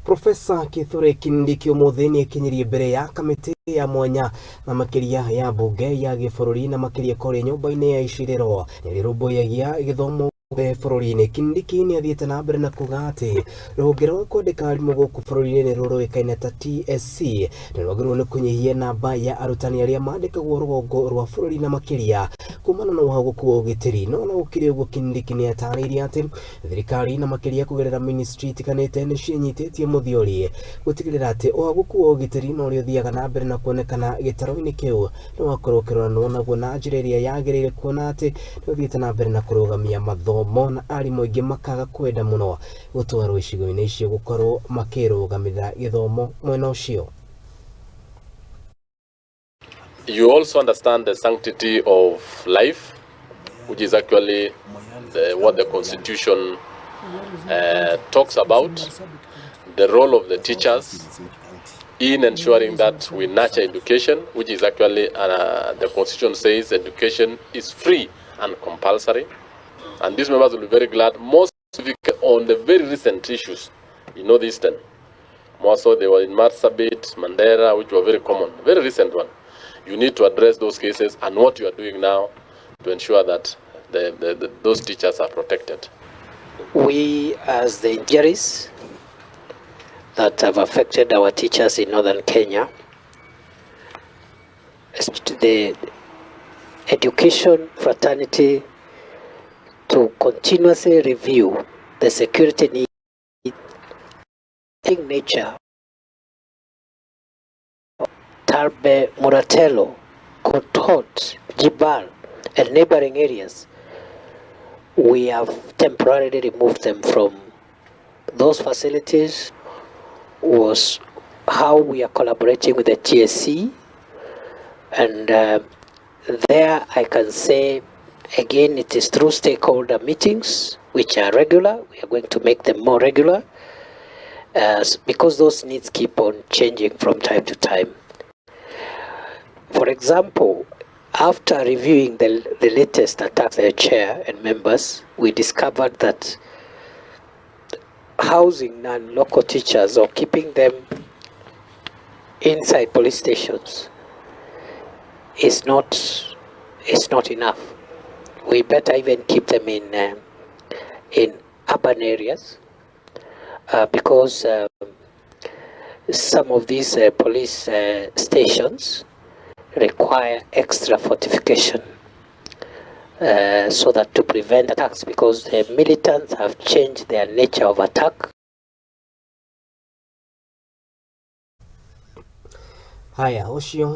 Profesa Kithure Kindiki ũmũthĩ nĩekinyirie mbere ya kamĩtĩ ya mwanya na makĩria ya mbunge ya gĩbũrũri na makĩria kũrĩa nyũmba-inĩ ya icirĩro nĩrĩrũmbũyagia gĩthomo bũrũri-inĩ. Kindiki nĩathiĩte na mbere na kuga atĩ rũhonge rwa kwandĩka arimũ gũkũ bũrũri-inĩ nĩruo rũĩkaine ta TSC nĩrwagĩrĩirwo nĩ kũnyihia namba ya arutani arĩa mandĩkagwo rũgongo rwa bũrũri na makĩria kumana na ũhagũku wa ũgitĩri. No ona gũkĩrĩ ũguo, Kindiki nĩatarĩirie atĩ thirikari na makĩria kũgerera ministry itiganĩte nĩciĩnyitĩtie mũthiori gũtigĩrĩra atĩ ũhagũku wa ũgitĩri na ũrĩa ũthiaga na mbere na kuonekana gĩtarũ-inĩ kĩu nĩwakorwo ũkĩroranwo naguo na njĩra ĩrĩa yagĩrĩire, kuona atĩ nĩũthiĩte na mbere na kũrũgamia mathomo na arimũ aingĩ makaga kwenda mũno gũtwarwo icigo-inĩ icio gũkorwo makĩrũgamĩrĩra gĩthomo mwena ũcio. You also understand the sanctity of life, which is actually what the Constitution talks about, the role of the teachers in ensuring that we nurture education, which is actually, the Constitution says education is free and compulsory. And these members will be very glad, more specifically on the very recent issues in Northeastern. More so, they were in Marsabit, Mandera, which were very common, very recent one. You need to address those cases and what you are doing now to ensure that those teachers are protected. We, as the injuries that have affected our teachers in northern Kenya, the education fraternity to continuously review the security needs nature Tarbe, Muratello, Kotot, Jibal, and neighboring areas. We have temporarily removed them from those facilities. Was how we are collaborating with the TSC, and there I can say again, it is through stakeholder meetings, which are regular. We are going to make them more regular, because those needs keep on changing from time to time. For example, after reviewing the latest attacks, the chair and members, we discovered that housing non-local teachers or keeping them inside police stations is not enough. We better even keep them in urban areas, because some of these police stations require extra fortification so that to prevent attacks, because the militants have changed their nature of attack. Haya, ucio.